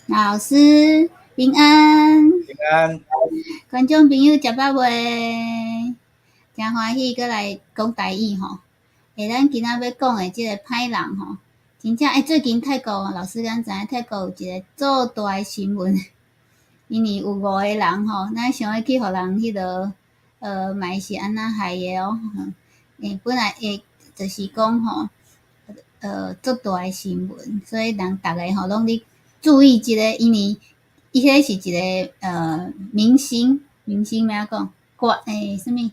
老師平安。平安。觀眾朋友食飽未？誠歡喜閣來講台語吼。欸，咱今仔欲講的這個歹人吼，真正欸，最近泰國老師敢知影泰國有一個足大的新聞，因為有五個人吼，咱想欲去予人彼落，嘛是按怎害的哦。欸，本來欸，就是講吼，足大的新聞，所以人逐个吼攏咧注意這個，因為伊彼是一個明星，明星欲按怎講？歌欸，啥物？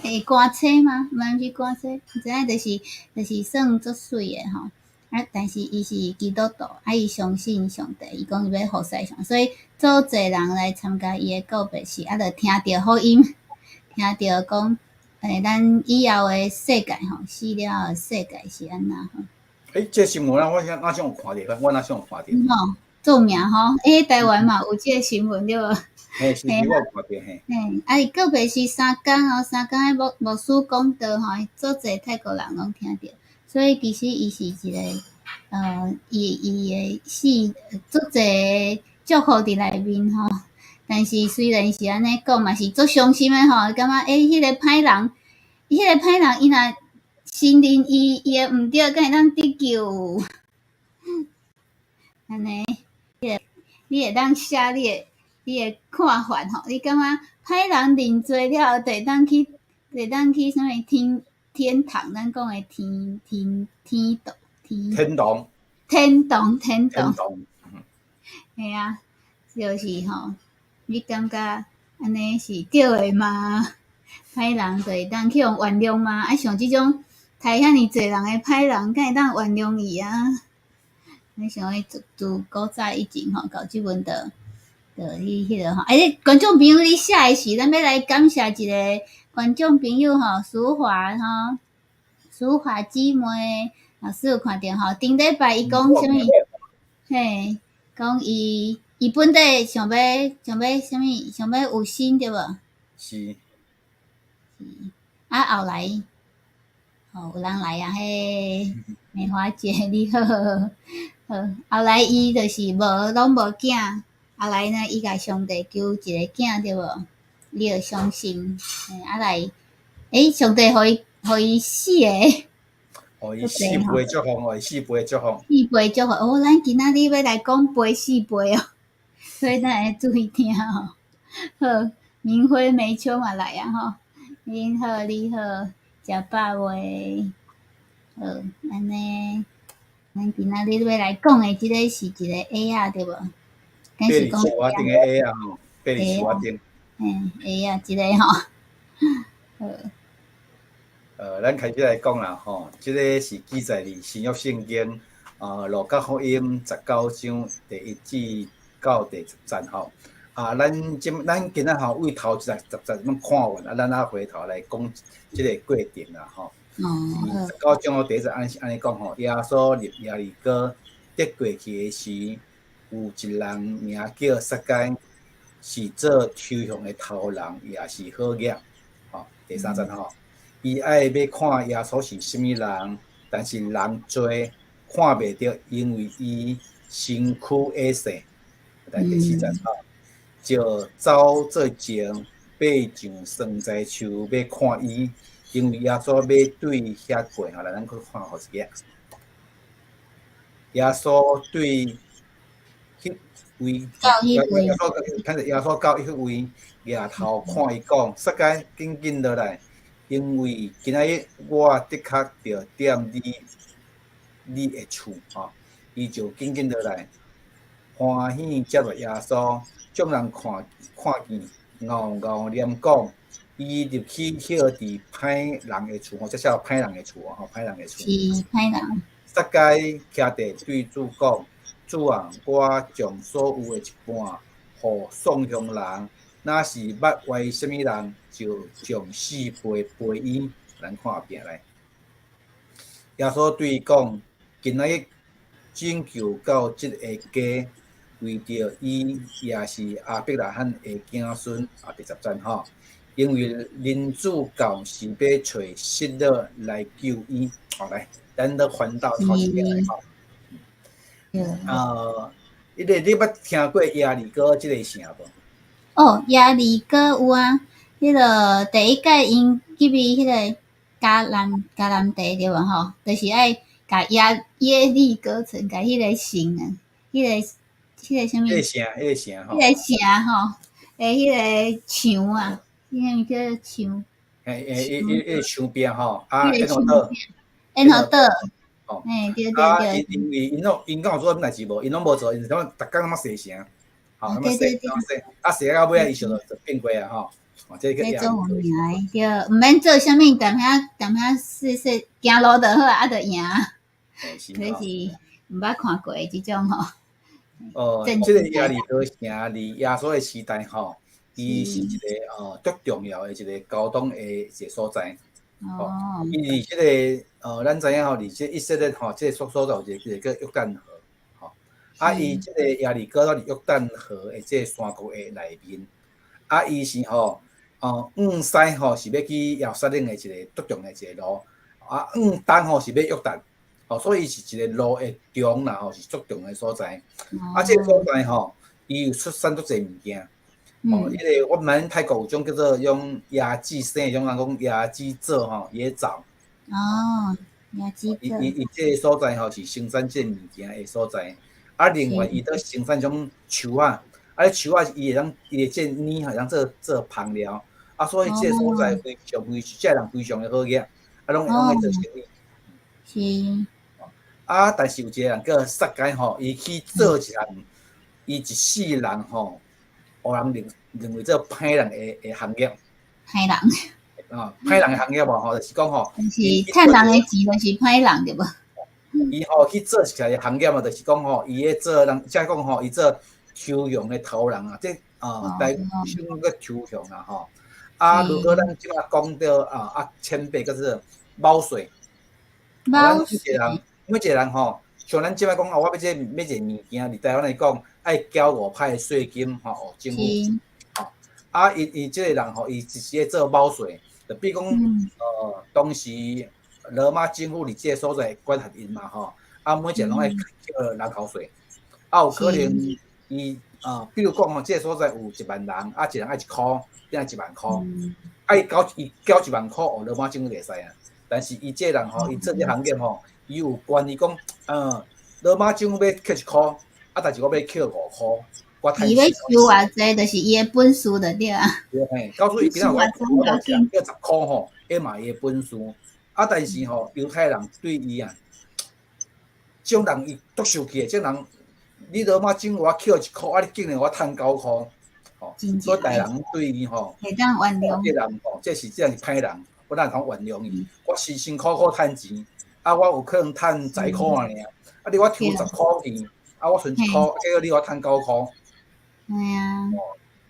欸，歌星嗎？毋是歌星，毋知影就是算足媠的吼。啊，但是伊是基督徒，啊，伊相信上帝，伊講伊欲服侍上帝，所以足濟人來參加伊的告別式，啊，就聽著福音，聽著講，欸，咱以後的世界吼，死了後的世界是按怎吼？欸，這個新聞啊，我哪像有看著，我哪像有看著。吼，著名吼，欸，台灣嘛有這個新聞對無？嘿，是，我有看著嘿。嘿，啊，伊告別式三工哦，三工彼牧師講道吼，足濟泰國人攏聽著，所以其實伊是一個，伊的死足濟祝福佇內面吼。但是雖然是按呢講，嘛是足傷心的吼，感覺欸，彼個歹人，彼個歹人伊若承認伊的毋對，敢會當得救？按呢，你會當寫你的看法吼？你感覺歹人認罪了後，就會當去啥物天堂？咱講的天天天道天天堂。天堂天堂。天堂。嘿啊，就是吼，你感覺按呢是對的嗎？歹人就會當去予原諒嗎？啊，像這種刣遐爾濟人的歹人，敢會當原諒伊啊？你想欲自古早以前吼，到這陣就去彼落吼。欸，觀眾朋友，你寫的是，咱欲來感謝一個觀眾朋友吼，淑華吼，淑華姊妹，老師有看著吼？頂禮拜伊講啥物？嘿，講伊本底想欲啥物？想欲有心對無？是。是。啊，後來，吼，有人來啊，彼美華姐你好，好，後來伊就是無攏無囝，後來呢，伊共上帝求一個囝對無？伊就相信，啊來，欸，上帝予伊四個。予伊四倍祝福，予伊四倍祝福。四倍祝福，哦，咱今仔日欲來講倍四倍哦，所以咱愛注意聽吼。好，明輝梅秋嘛來啊吼，你好你好，食飽未？好，按呢，咱今仔日欲來講的這個是一個鞋仔對無？爬佇樹仔頂的鞋仔吼，爬佇樹仔頂。嘿，鞋仔這個吼，好。咱開始來講啦吼，這個是記載佇新約聖經啊，路加福音19章第1節到第10節吼。啊，咱今仔吼對頭一節10節攏看完，啊，咱仔回頭來講這個過程啦吼。哦。十九章第一節按呢講吼，耶穌入耶利哥，得過去的時，有一人名叫撒該，是做抽象的頭人，也是好額。吼，第3節吼。伊愛欲看耶穌是啥物人，但是人濟看袂著，因為伊身軀矮細。來第4節吼，就走做前，爬上桑棑樹欲看伊，因為耶穌欲對遐過吼。來，咱閣看予一下。耶穌對彼位，耶穌，看著耶穌到彼位，舉頭看伊講：撒該，緊緊落來。因為今仔日我的確著踮你的厝吼，伊就緊緊落來，歡喜接待耶穌。眾人看見，敖敖念講，伊入去歇佇歹人的厝吼，這寫歹人的厝吼，歹人的厝。是歹人。撒該徛地對主講：主啊，我將所有的一半，予送鄉人。若是捌歪啥物人，就將四倍賠伊。咱看後壁來。耶穌對伊講：今仔日拯救到這個家，為著伊也是亞伯拉罕的子孫。啊，第10節吼，因為人子到是欲揣失落來救伊。好來，咱閣翻到頭一頁來吼。彼个你捌聽過耶利哥這个城無？哦，耶利哥有啊，彼个第一屆𪜶入去彼个迦南地對無吼？就是愛共耶利哥城，共彼個城啊，彼個啥物？彼个城，彼個城吼。彼個城吼，的彼個牆啊，彼個叫牆。嘿，彼個牆壁吼，啊，彼個然後倒，然後倒。吼，嘿，對對啊，對。因為𪜶敢有做啥物代誌無？𪜶攏無做，𪜶是感覺逐工攏洗城，吼，那麼洗，那麼洗，啊，洗到尾仔，伊就變過啊，吼。哦，這個這足有名的，對，毋免做啥物，踮遐踮遐細細行路就好啊，就贏。是這是毋捌看過的這種吼。哦，這个耶利哥城佇耶穌的時代吼，伊是一个足重要的一個交通的一個所在。哦。伊佇這个咱知影吼，佇這以色列吼，這个所在有一個叫約旦河，吼。啊，伊這個耶利哥佇約旦河的這个山谷的內面，啊，伊是吼，往西吼是欲去耶路撒冷的一个足重要的一个路，啊，往東吼是欲約旦，吼，所以伊是一個路的中啦吼，是足重要的所在。啊，這个所在吼，伊有出產足濟物件。哦，彼个我們泰國有種叫做種椰子生的種人講椰子棗吼，椰棗。哦，椰子棗。伊這个所在吼是生產這个物件的所在。啊，另外伊佇生產種樹仔，啊，樹仔伊會當伊的這個乳會當做香料。啊，所以這个所在非常非常，這个人非常的好額，啊，攏會做生意。啊，但是有一個人叫撒該吼，伊去做一項，伊一世人吼，予人認為做歹人的行業。歹人。啊，歹人的行業無吼，就是講吼，就是趁人的錢，就是歹人對無？伊吼去做一個行業嘛，就是講吼，伊咧做人，即講吼，伊做抽佣的頭人啊，這啊，台語叫抽佣啦吼。啊，如果咱這擺講著啊，前輩叫做卯稅。卯稅。每一個人吼，像咱這擺講啊，我欲這買一個物件，佇台灣來講，愛繳5派的稅金吼，予政府。吼，啊，伊這個人吼，伊一時咧做卯稅，就比如講，當時羅馬政府佇這個所在管轄𪜶嘛吼，啊，每一個人攏愛繳人頭稅，啊，有可能伊啊，比如講吼，這個所在有1萬人，啊，一人愛一箍，變愛1萬箍，啊，伊繳1萬箍，予羅馬政府就會使啊。但是伊這個人吼，伊做這行業吼，伊有權利講，羅馬政府欲扣一箍，啊，但是我欲扣5箍，我伊欲收偌濟，就是伊的本事就對啊。對嘿，告訴伊今仔我繳10箍吼，彼嘛伊的本事。啊，但是吼，猶太人對伊啊，這種人伊足生氣的，這種人，你羅馬政府我扣一箍，啊，你竟然予我趁9箍，吼，所以大人對伊吼，會當原諒。這人吼，這是歹人，我哪會通原諒伊？我辛辛苦苦趁錢，啊，我有可能趁10箍爾，啊，你我抽10箍去，啊，我賰一箍，結果你予我趁9箍。系啊。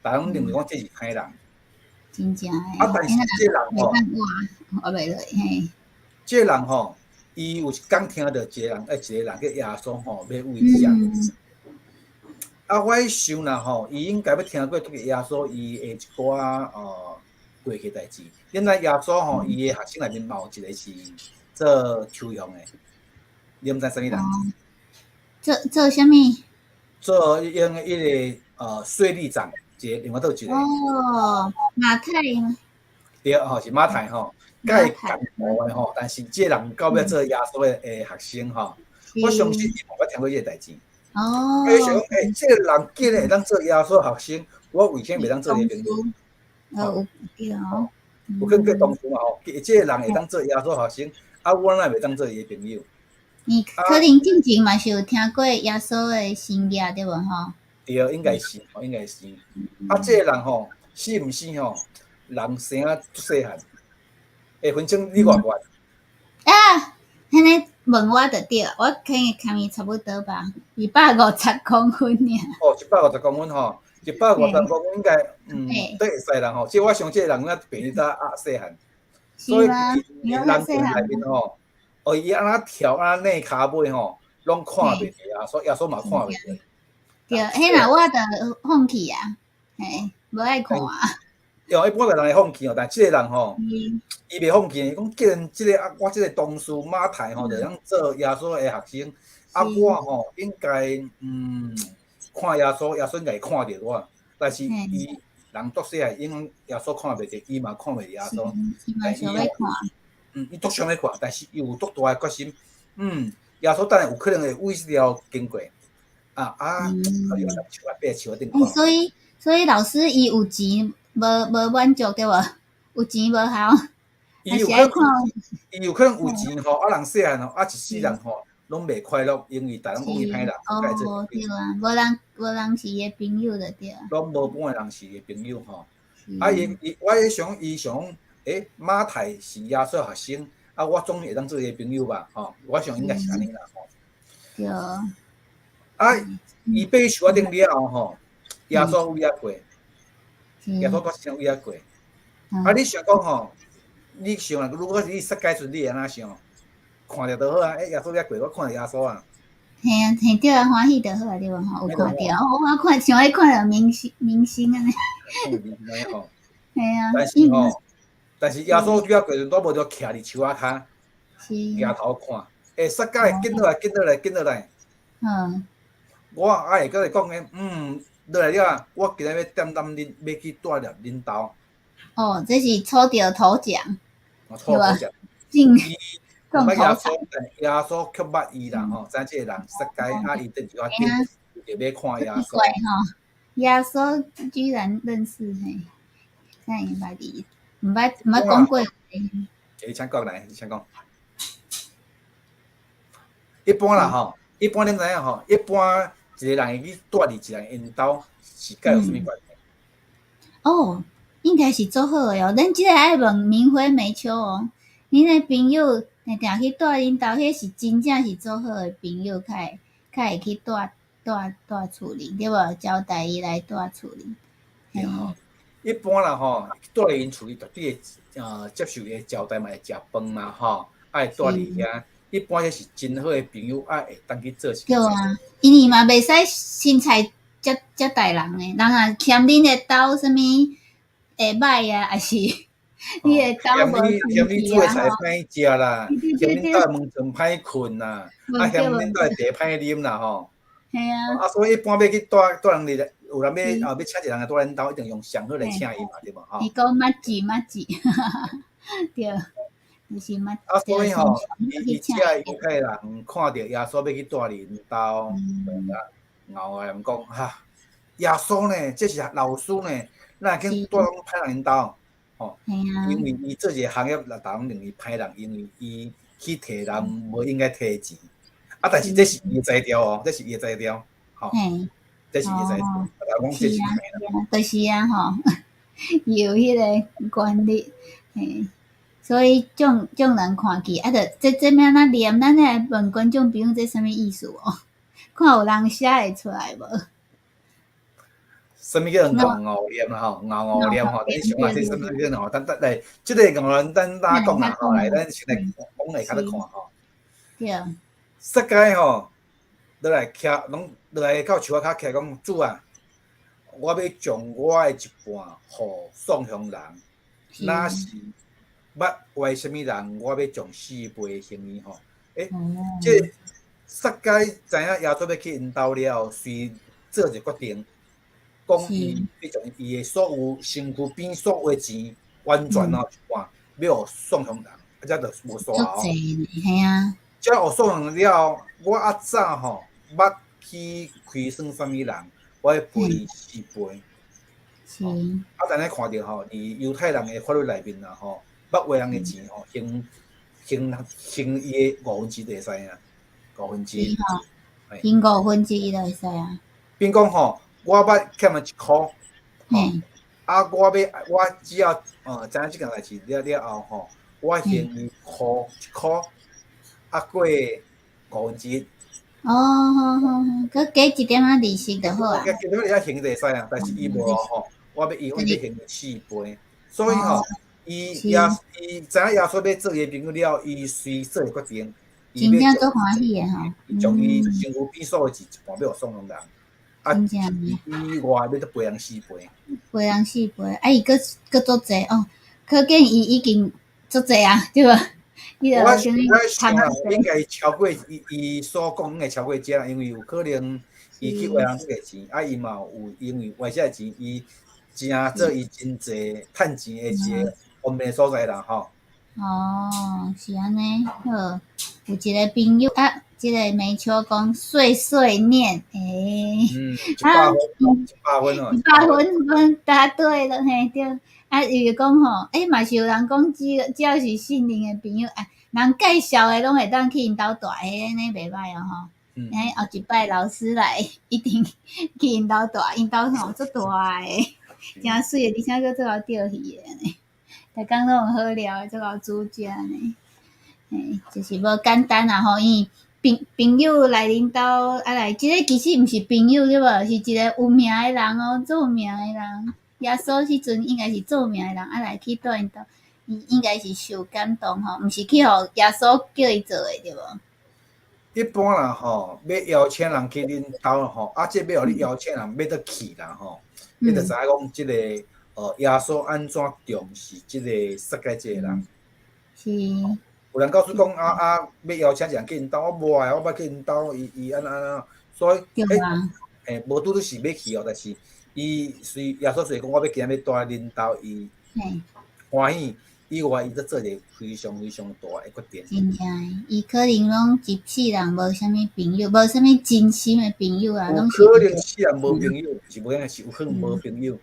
大家攏認為講這是歹人。真正的。啊，但是這個人吼，活袂落，嘿。這個人吼，伊有一工聽著一個人，一個人叫耶穌吼，欲為遮。啊，我想啦吼，伊應該欲聽過這個耶穌伊的一寡過去代誌。原來耶穌吼，伊的學生內面嘛有一個是做抽佣的，你毋知啥物人？做啥物？做用彼个稅吏長，一個另外閣有一個。哦，馬太嗎？對，吼是馬太吼，佮伊仝路的吼，但是這個人到尾做耶穌的學生吼，我相信伊嘛捌聽過這個代誌。哦。伊想講，欸，這個人竟然會當做耶穌學生，我為啥袂當做伊朋友？哦，有對哦。有可能叫同事嘛吼，這個人會當做耶穌學生，啊，我哪會袂當做伊的朋友？你可能進前嘛是有聽過耶穌的生業對無吼？對，應該是，應該是。啊，這個人吼，是毋是吼？人生啊足細漢，會分清你偌懸？啊，按呢問我就對，我可能共伊差不多吧，250公分爾。哦，150公分吼，150公分應該，都會使啦吼。這我想這個人影比你較啊細漢，所以人群內面吼，哦，伊按怎跳按怎躡跤尾吼，攏看袂著啊，所以耶穌嘛看袂著。對，彼若我就放棄啊，嘿，無愛看啊。對，一般個人會放棄哦，但這個人吼，伊袂放棄。伊講既然這個啊，我這個同事馬太吼，就當做耶穌的學生，啊，我吼應該看耶穌，耶穌應該會看著我，但是伊人足細漢，應耶穌看袂著，伊嘛看袂著耶穌。伊嘛想欲看。伊足想欲看，但是伊有足大的決心。耶穌等下有可能會為這條經過。啊啊！樹仔爬樹仔頂看。所以老師伊有錢無滿足對無？有錢無效。伊有可能，伊有可能有錢吼，啊人細漢吼，啊一世人吼，攏袂快樂，因為逐人講伊歹人。哦，對啊，無人是伊的朋友就對啊。攏無半个人是伊的朋友吼。啊，伊伊我咧想，伊想講，馬太是耶穌學生，啊，我總會當做伊的朋友吧？吼，我想應該是按呢啦吼。對。啊，伊爬樹仔頂了後吼，耶穌為遐過，耶穌拄先為遐過。啊，你想講吼？你想啊，如果是你撒該時，你會按怎想？看著就好啊！耶穌遐過，我看著耶穌啊。嘿啊，嘿對啊，歡喜就好啊，對無吼？有看著，我看想欲看著明星明星按呢。嘿啊。但是吼，但是耶穌拄仔過陣，拄無就徛佇樹仔跤，舉頭看，撒該緊落來，緊落來，緊落來。我愛會閣會講咧，落來了啊！我今日欲踮踮恁，欲去蹛入恁兜。哦，這是抽著頭獎。抽頭獎。進毋捌耶穌，耶穌卻捌伊啦吼，知影這個人撒該啊，伊佇樹仔頂，就欲看耶穌。怪吼，耶穌居然認識嘿，哪會捌伊？毋捌講過。請講來，請講。一般啦吼，一般恁知影吼，一般一個人會去蹛佇一個人𪜶兜，是佮有啥物關係？哦，應該是足好的哦。恁這個愛問明輝梅秋哦，恁的朋友定定去蹛恁兜，彼是真正是足好的朋友，較會去蹛厝裡，對無？招待伊來蹛厝裡。對吼，一般啦吼，蹛佇𪜶厝裡，絕對會接受伊的招待嘛，會食飯嘛吼，愛蹛佇遐。一般彼是真好的朋友，啊會當去做。對啊，因為嘛袂使凊彩接待人的，人若嫌恁的兜啥物會歹啊，抑是你的兜無嫌你煮的菜歹食啦，嫌恁兜的門床歹睏啦，啊嫌恁兜的茶歹啉啦吼。嘿啊。啊，所以一般欲去蹛人佇，有人欲啊欲請一個人來蹛恁兜，一定用上好來請伊嘛，對無吼？伊講麻糬麻糬，對。就是啊，所以吼，伊遮猶太人看著耶穌欲去蹛佇𪜶兜，𠢕來講哈，耶穌呢，這是老師呢，哪會去蹛歹人𪜶兜？吼，因為伊做一個行業，逐人認為歹人，因為伊去提人無應該提錢。啊，但是這是伊的才調哦，這是伊的才調，吼，這是伊的才調，大家講這是歹人。就是啊，吼，伊有彼個權力，嘿。所以眾眾人看見，啊，著這欲按怎念？咱來問觀眾朋友，這啥物意思哦？看有人寫會出來無？啥物叫𠢕𠢕念啦吼？𠢕𠢕念吼，你想下這啥物叫吼？等等來，這個𠢕咱等講啦吼，來，咱先來講下較咧看吼。對。撒該吼，落來徛，攏落來到樹仔跤徛講，主啊，我欲將我的一半予喪鄉人，若是捌歪啥物人，我欲將四倍還伊吼。這撒該知影耶穌欲去𪜶兜了後，隨做一個決定，講伊欲將伊的所有身軀邊所有的錢，完全哦一半，欲予喪鄉人，啊，這就無煞哦。嘿啊。這予喪鄉人了後，我較早吼捌去虧損啥物人，我欲賠伊四倍。是。啊，咱咧看著吼，佇猶太人的法律內面啦吼，捌挖人的錢吼，還伊的五分之一就會使啊，五分之一。還五分之一就會使啊。比如講吼，我捌欠了一箍，啊，我欲我只要知影這件代誌了了後吼，我還伊箍一箍，啊過五分之一。哦，好好好，閣加一點仔利息就好啊。加一點仔還就會使啊，但是伊無吼，我欲伊講欲還四倍，所以吼，伊耶伊知影耶穌欲做伊的朋友了，伊隨做個決定，真正足歡喜的吼，將伊身軀邊所有錢一半欲予喪鄉人，啊，以外欲閣賠人四倍，賠人四倍，啊，伊閣閣足濟哦，可見伊已經足濟啊，對無？你就我啥物我想啊，應該超過伊伊所講應該超過這啦，因為有可能伊去挖人這個錢，啊，伊嘛有因為挖這個錢，伊誠做伊真濟趁錢的一個方便所在啦，吼。哦，是按呢，好，有一個朋友啊，這個梅秋講碎碎念，欸，嗯，100分，100分哦，100分分答對了，嘿對。啊，伊就講吼，欸，嘛是有人講，只要是信任的朋友，啊，人介紹的攏會當去𪜶兜蹛，欸，按呢袂䆀哦吼。欸，後一擺老師來，一定去𪜶兜蹛，𪜶兜吼足大个，誠媠的，而且閣足𠢕釣魚的按呢，逐工攏有好料的，足𠢕煮食呢。嘿，就是無簡單啦吼，因為朋友來恁兜啊來，這個其實毋是朋友對無？是一個有名的人哦，足有名的人。耶穌彼陣應該是足有名的人，啊來去蹛𪜶兜，伊應該是受感動吼，毋是去予耶穌叫伊做的對無？一般啦吼，欲邀請人去恁兜吼，啊，這欲予你邀請人欲得去啦吼，你就知影講這個耶穌按怎重視這個撒該這個人。有人告訴講啊啊，欲邀請一個人去𪜶兜，我無愛，我欲去𪜶兜，伊伊按怎按怎，所以欸，無拄拄是欲去哦，但是伊雖耶穌雖講我欲今仔欲蹛恁兜，伊歡喜以外，伊閣做一個非常非常大的決定。真正，伊可能攏一世人無啥物朋友，無啥物真心的朋友啊，攏是有可能世人無朋友，是無影是有可能無朋友。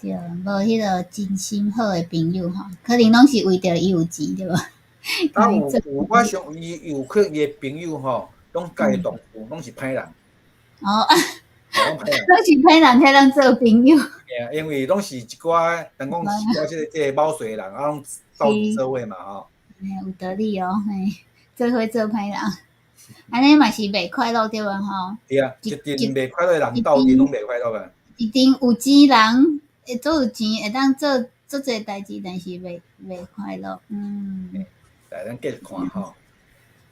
對，無彼個真心好的朋友吼，可能攏是為著伊有錢對無？啊有有，我想伊有可能伊的朋友吼，攏共伊同有，攏是歹人。哦，攏是歹人才通做朋友。嘿啊，因為攏是一寡人講一寡這個某勢的人，啊，攏鬥陣做伙嘛吼。嘿，有道理哦，嘿，做伙做歹人，按呢嘛是袂快樂對無吼？對啊，一定袂快樂的人鬥陣攏袂快樂啊。一定有錢人會足有錢，會當做足濟代誌，但是袂快樂。嗯。來，咱繼續看吼。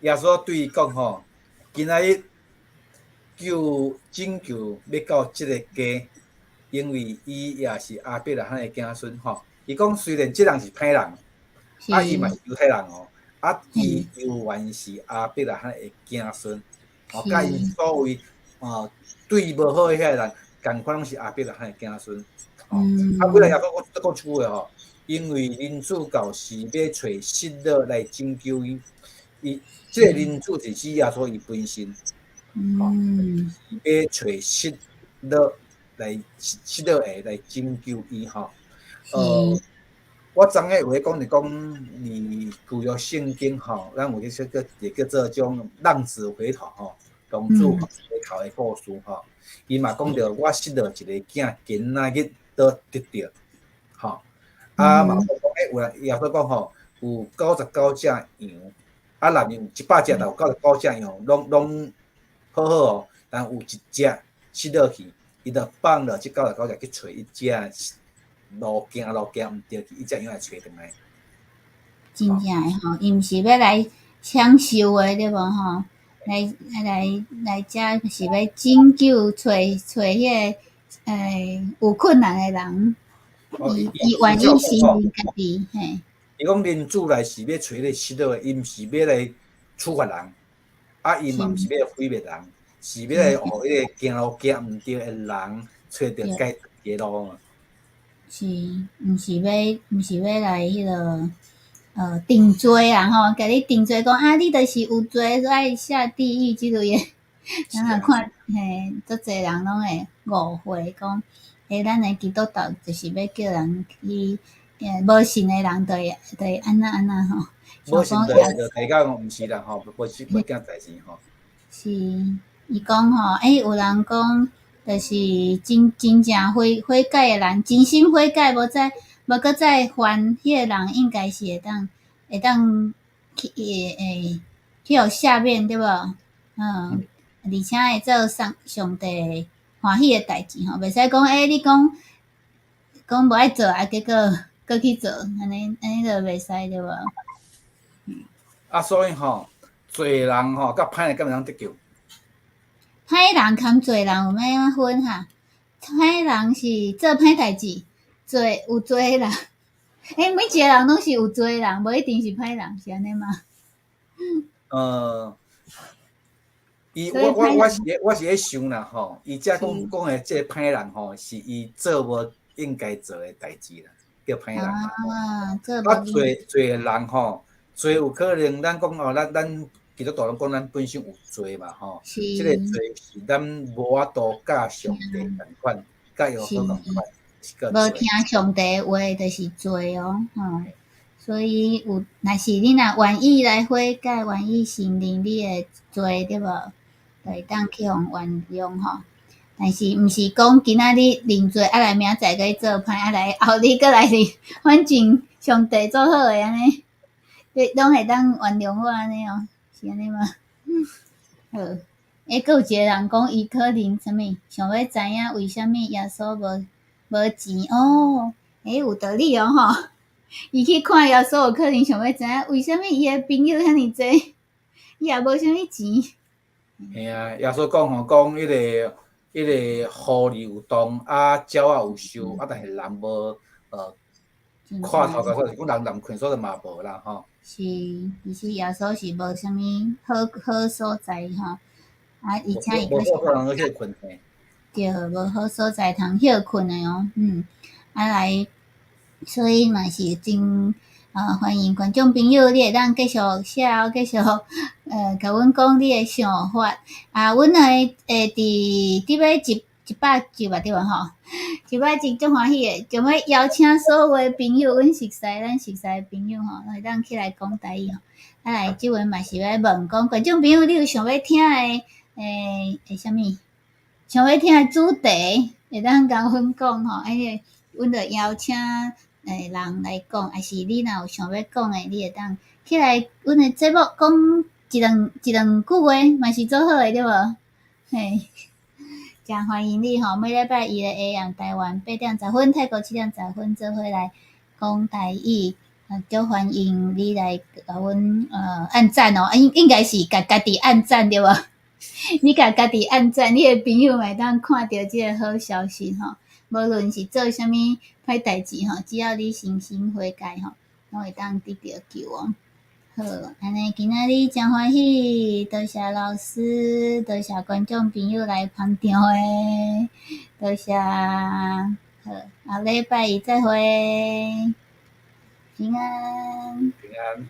耶穌對伊講吼，今仔日救拯救欲到這个家，因為伊也是亞伯拉罕的子孫吼。伊講雖然這人是歹人，啊，伊嘛是猶太人哦，啊，伊猶原是亞伯拉罕的子孫，哦，佮𪜶所謂哦對伊無好的遐個人，仝款攏是亞伯拉罕的子孫。哦，啊，尾仔耶穌閣講一句話吼，因為人子到是欲揣失落來拯救伊，伊這个人子是指耶穌伊本身，是欲揣失落來失落的來拯救伊吼。我昨下有咧講，是講佇舊約聖經吼，咱有一個一個叫做種浪子回頭吼，浪子回頭的故事吼。伊嘛講著我失落一個囝，今仔日閣得著，吼。啊嘛講欸，有人耶穌講吼，有99隻羊，啊，內面有100隻，但有99隻羊，攏攏好好哦，但有一隻失落去，伊就放落這99隻去揣一隻路行路行毋著去，伊隻羊來揣轉來。真正的吼，伊毋是欲來享受的對無吼？來來來遮是欲拯救揣揣彼個有困難的人。伊伊願意承認家己，嘿。伊講人子來是欲揣彼失落的，伊毋是欲來處罰人，啊，伊嘛毋是欲來毀滅人，是欲來予彼個行路行毋著的人揣著該的路嘛。是，毋是欲來彼個定罪啊吼，共你定罪講啊，你就是有罪，愛下地獄這類的。咱若看嘿，足濟人攏會誤會講，欸，咱的基督徒就是欲叫人去，無信的人就會按怎按怎吼。無信就就提講毋是啦吼，無是無件代誌吼。是，伊講吼，欸，有人講，就是真真正悔悔改的人，真心悔改，無再無閣再犯，彼個人應該是會當去會會去予赦免對無？嗯，而且會做上上帝歡喜的代誌吼，袂使講欸，你講講無愛做啊，結果閣去做，按呢按呢就袂使對無？啊，所以吼，罪人吼，佮歹人敢會當得救？歹人含罪人有欲按怎分哈？歹人是做歹代誌，罪有罪的人，欸，每一个人攏是有罪的人，無一定是歹人，是按呢嗎？伊我我我是咧我是咧想啦吼，伊遮講講的這個歹人吼，是伊做無應該做的代誌啦，叫歹人啦。啊，罪罪的人吼，罪有可能咱講哦，咱基督徒攏講咱本身有罪嘛吼，這個罪是咱無法度佮上帝仝款，佮耶穌仝款，是叫無聽上帝話就是罪哦，吼。所以有，若是你若願意來悔改，願意承認你的罪，對無？就會當去予原諒吼。但是毋是講今仔日認罪，啊來明仔載閣去做歹，啊來後日閣來認，反正上帝做好的按呢，你攏會當原諒我按呢哦，是按呢嗎？好，欸，閣有一個人講伊可能啥物，想欲知影為啥物耶穌無錢哦，欸，有道理哦吼。伊去看耶穌，有可能想欲知影為啥物伊的朋友遐爾濟，伊也無啥物錢。嘿啊，耶穌講吼，講彼個狐狸有洞，啊，鳥仔有巢，啊，但是人無看頭家說是講人連睏所在嘛無啦吼。是，其實耶穌是無啥物好好所在吼，啊，而且伊無好所在睏。對，無好所在通歇睏的哦，啊來，所以嘛是真歡迎觀眾朋友，你會當繼續寫哦，繼續共阮講你的想法。啊，阮會會佇欲100集啊，對無吼？100集足歡喜的，想欲邀請所有的朋友，阮熟似咱熟似的朋友吼，會當起來講台語吼。啊來，這回嘛是欲問講，觀眾朋友，你有想欲聽的啥物？想欲聽的主題，會當共阮講吼。啊，阮就邀請人來講，抑是你若有想欲講的，你會當起來阮的節目講一兩句話，嘛是足好的，對無？嘿，誠歡迎你吼！每禮拜一的 AM 台灣8點10分，泰國7點10分，做伙來講台語，足歡迎你來共阮按讚哦，應該是共家己按讚對無？你共家己按讚，你的朋友嘛會當看著這個好消息吼。無論是做啥物歹代誌吼，只要你誠心悔改吼，攏會當得著救哦。好，按呢今仔日誠歡喜，多謝老師，多謝觀眾朋友來捧場的，多謝。好，後禮拜一再會，平安。平安。